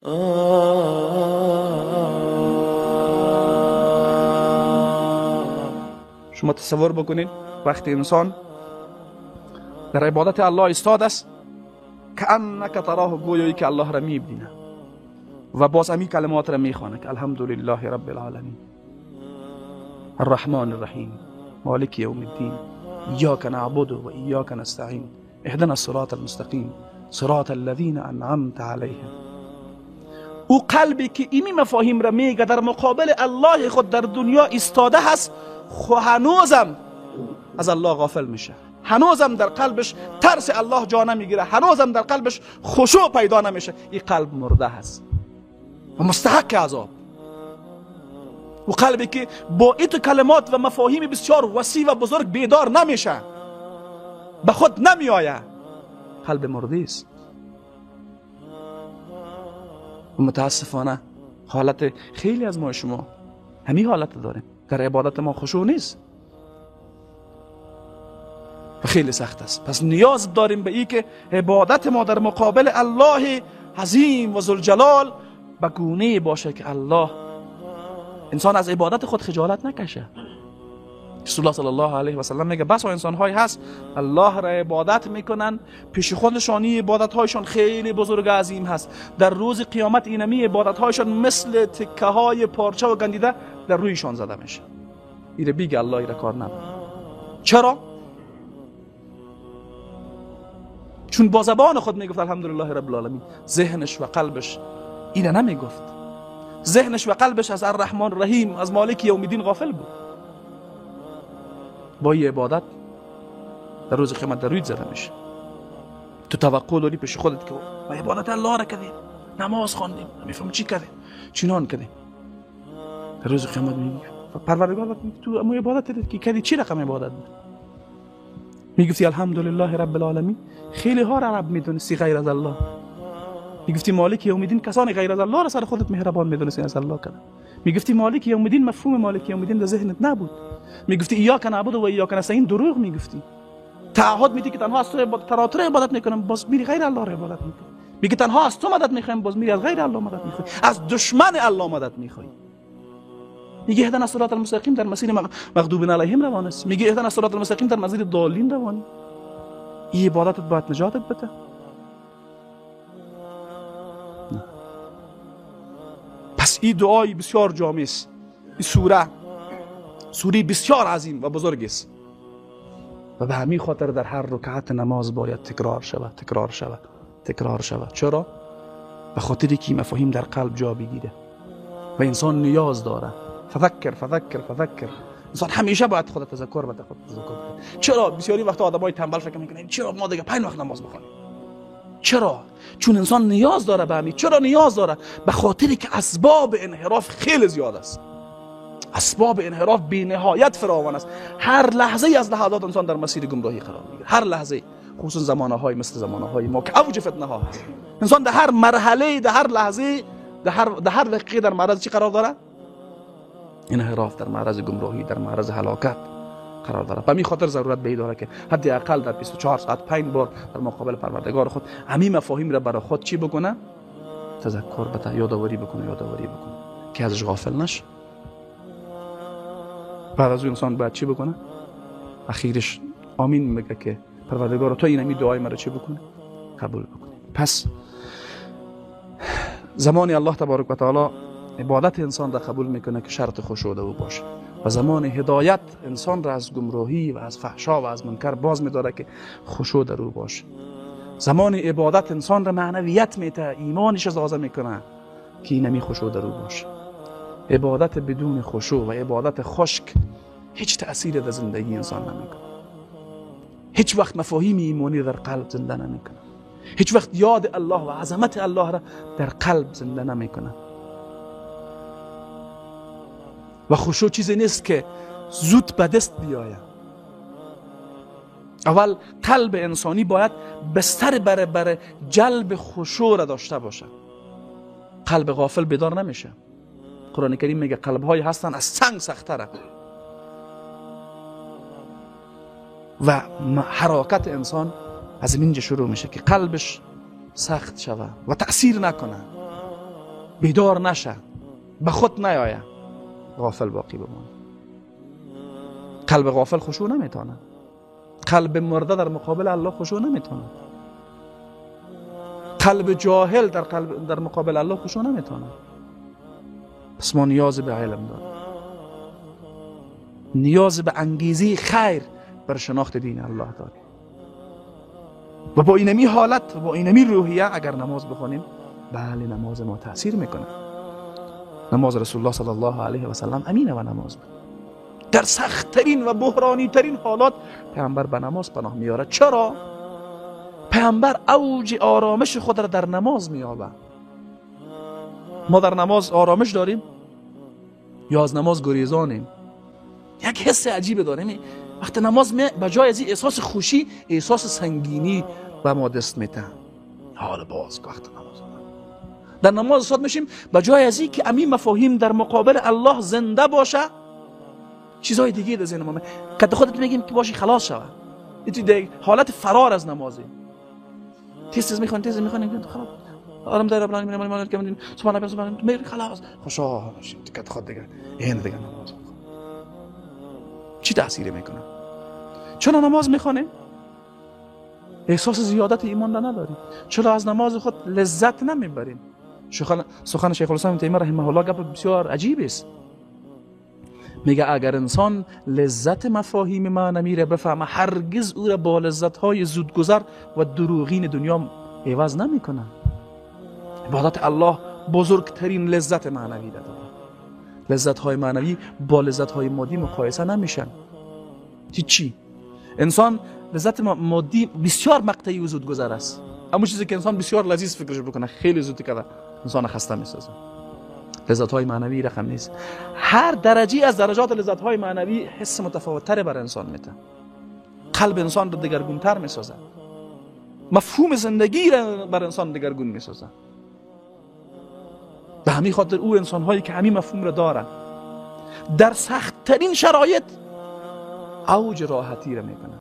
شما تصور بکنید وقتی انسان در عبادت الله ایستاد است، کأنک تراه، گویایی که الله را میبینه و باز امی کلمات را میخوانه که الحمد لله رب العالمین الرحمن الرحیم مالک یوم الدین ایاک نعبد و ایاک نستعین اهدنا الصراط المستقیم صراط الذین انعمت علیهم. او قلبی که ایمی مفاهیم را میگه در مقابل الله خود در دنیا ایستاده هست، خو هنوزم از الله غافل میشه، هنوزم در قلبش ترس الله جا نمیگیره، هنوزم در قلبش خشوع پیدا نمیشه. این قلب مرده هست و مستحق عذاب. و قلبی که با ایت کلمات و مفاهیم بسیار وسیع و بزرگ بیدار نمیشه، به خود نمیآید، قلب مرده است. و متاسفانه حالت خیلی از ما شما همین حالت داریم، در عبادت ما خشوع نیست و خیلی سخت است. پس نیاز داریم به ای که عبادت ما در مقابل الله عظیم و ذوالجلال به گونه باشه که الله، انسان از عبادت خود خجالت نکشه. رسول الله صلی الله علیه و سلم میگه بس انسان های هست الله را عبادت میکنن، پیش خودشان عبادت هایشان خیلی بزرگ عظیم هست، در روز قیامت اینمی عبادت هایشان مثل تکه های پارچه و گندیده در رویشان زده میشه. ایره بیگه الله ایره کار نداره. چرا؟ چون با زبان خود میگفت الحمدلله رب العالمین، ذهنش و قلبش اینه نمیگفت. ذهنش و قلبش از الرحمن الرحیم، از مالک یوم الدین غافل بود. با این عبادت در روز قیامت در رویت زده میشه. تو توقع داری پیش خودت که ما عبادت الله را کردیم، نماز خواندیم، نمیفهم چی کردیم، چنان کردیم. در روز قیامت میگی پروردگار تو امو عبادت که کردی چی رقم عبادت بود؟ میگفتی الحمدلله رب العالمین، خیلی ها را رب میدونستی غیر از الله. میگفتی مالک یوم الدین، کسانی غیر از الله را سر خودت مهربان میدونستی از الله کردن. میگفتی مالک یوم الدین، مفهوم مالک یوم الدین در ذهنت نبود. میگفتی ایاک نعبد و ایاک نستعین، دروغ میگفتی. تعهد میدی که تنها از تو عبادت عبادت میکنم، باز میری غیر الله را عبادت میکنی. میگی تنها از تو مدد میخوایم، باز میری از غیر الله مدد میخوای، از دشمن الله مدد میخوای. میگه اهدنا الصراط المستقیم، در مسیر مغضوب علیهم روان است. میگه اهدنا الصراط المستقیم، در مسیر ضالین روانی. این عبادتت باید نجاتت بده. پس این دعای بسیار جامع است. این سوره بسیار عظیم و بزرگ است و به همین خاطر در هر رکعت نماز باید تکرار شود، تکرار شود، تکرار شود. چرا؟ به خاطر که مفاهیم در قلب جا بگیره و انسان نیاز داره. فذکر فذکر فذکر، انسان همیشه باید خود تذکر بده، خود تذکر بده. چرا بسیاری وقتا آدمای تنبل فکر میکنن چرا ما دیگه 5 وقت نماز بخونیم؟ چرا؟ چون انسان نیاز داره به همین. چرا نیاز داره؟ به خاطری که اسباب انحراف خیلی زیاد است، اسباب انحراف بی نهایت فراوان است. هر لحظه از لحظات انسان در مسیر گمراهی قرار میگیره، هر لحظه، خصوصا زمانه های مثل زمانه های ما که اوج فتنه ها هست. انسان در هر مرحله، در هر لحظه، در هر دقیقه در معرض چی قرار داره؟ انحراف، در معرض گمراهی، در معرض هلاکت قرار داره. به همین خاطر ضرورت به داره که حداقل در 24 ساعت 5 بار در مقابل پروردگار خود همین مفاهیم را برای خود چی بکنه؟ تذکر بده، یادآوری بکنه، یادآوری بکنه که ازش غافل نشه. بعد از اون انسان باید چی بکنه؟ اخیرش آمین میگه که پروردگار تو این همین دعای مرا چی بکنه؟ قبول بکنه. پس زمانی الله تبارک و تعالی عبادت انسان را قبول میکنه که شرط خشوع او باشه و زمان هدایت انسان را از گمراهی و از فحشا و از منکر باز میداره که خشوع در او باشه. زمان عبادت انسان را معنویت میده، ایمانش ازازه میکنه که اینمی خشوع در او باشه. عبادت بدون خشوع و عبادت خشک هیچ تأثیر در زندگی انسان نمیکنه. هیچ وقت مفاهیم ایمانی در قلب زنده نمیکنه. هیچ وقت یاد الله و عظمت الله را در قلب زنده نمیکنه. و خشوع چیزی نیست که زود به دست بیاید. اول قلب انسانی باید بستر بر جلب خشوع را داشته باشه. قلب غافل بیدار نمیشه. قرآن کریم میگه قلب های هستن از سنگ سخت‌تره و حرکت انسان از اینجا شروع میشه که قلبش سخت شوه و تأثیر نکنه. بیدار نشه، به خود نیایه، غافل باقی بمانه. قلب غافل خشوع نمیتونه. قلب مرده در مقابل الله خشوع نمیتونه. قلب جاهل در مقابل الله خشوع نمیتونه. پس ما نیاز به علم داریم، نیاز به انگیزه خیر بر شناخت دین الله داریم. و با اینمی حالت و با اینمی روحیه اگر نماز بخوانیم، بله نماز ما تاثیر میکنه. نماز رسول الله صلی الله علیه و سلم امینه و نماز بود. در سختترین و بحرانی ترین حالات پیامبر به نماز پناه میاره. چرا؟ پیامبر اوج آرامش خود را در نماز میابه. ما در نماز آرامش داریم یا از نماز گریزانیم؟ یک حس عجیب داریم وقتی نماز به جای از احساس خوشی، احساس سنگینی به ما دست میده. حال باز وقت نماز در نماز استاد میشیم، به جای از که امین مفاهیم در مقابل الله زنده باشه، چیزهای دیگه در ذهن ما که خودت میگیم که باشی خلاص شوه. این حالت فرار از نمازه. تیز میخوان، تیز میخوان، خلاص آرام داره رب العالمین مالک یوم سبحان الله سبحان الله، خلاص خوشحال میشیم که خود دیگه این دیگه نماز چی تاثیر میکنه؟ چون نماز میخوانیم احساس زیادت ایمان را نداریم، چرا از نماز خود لذت نمیبریم؟ سخن شیخ الاسلام تیمیه رحمه الله گپ بسیار عجیب است. میگه اگر انسان لذت مفاهیم معنوی را بفهمه، هرگز او را با لذت های زودگذر و دروغین دنیا عوض نمیکنه. عبادت الله بزرگترین لذت معنوی را داره. لذت های معنوی با لذت های مادی مقایسه نمیشن. چی؟ انسان لذت مادی بسیار مقطعی و زودگذر است. اما چیزی که انسان بسیار لذیذ فکرش بکنه خیلی زود که انسان خسته میسازه. لذت های معنوی رقم نیست. هر درجه از درجات لذت های معنوی حس متفاوت تر بر انسان میده. قلب انسان رو دگرگون تر میسازه. مفهوم زندگی را بر انسان دگرگون میسازه. به همین خاطر او انسان هایی که همین مفهوم را دارن در سخت ترین شرایط اوج راحتی را میکنن.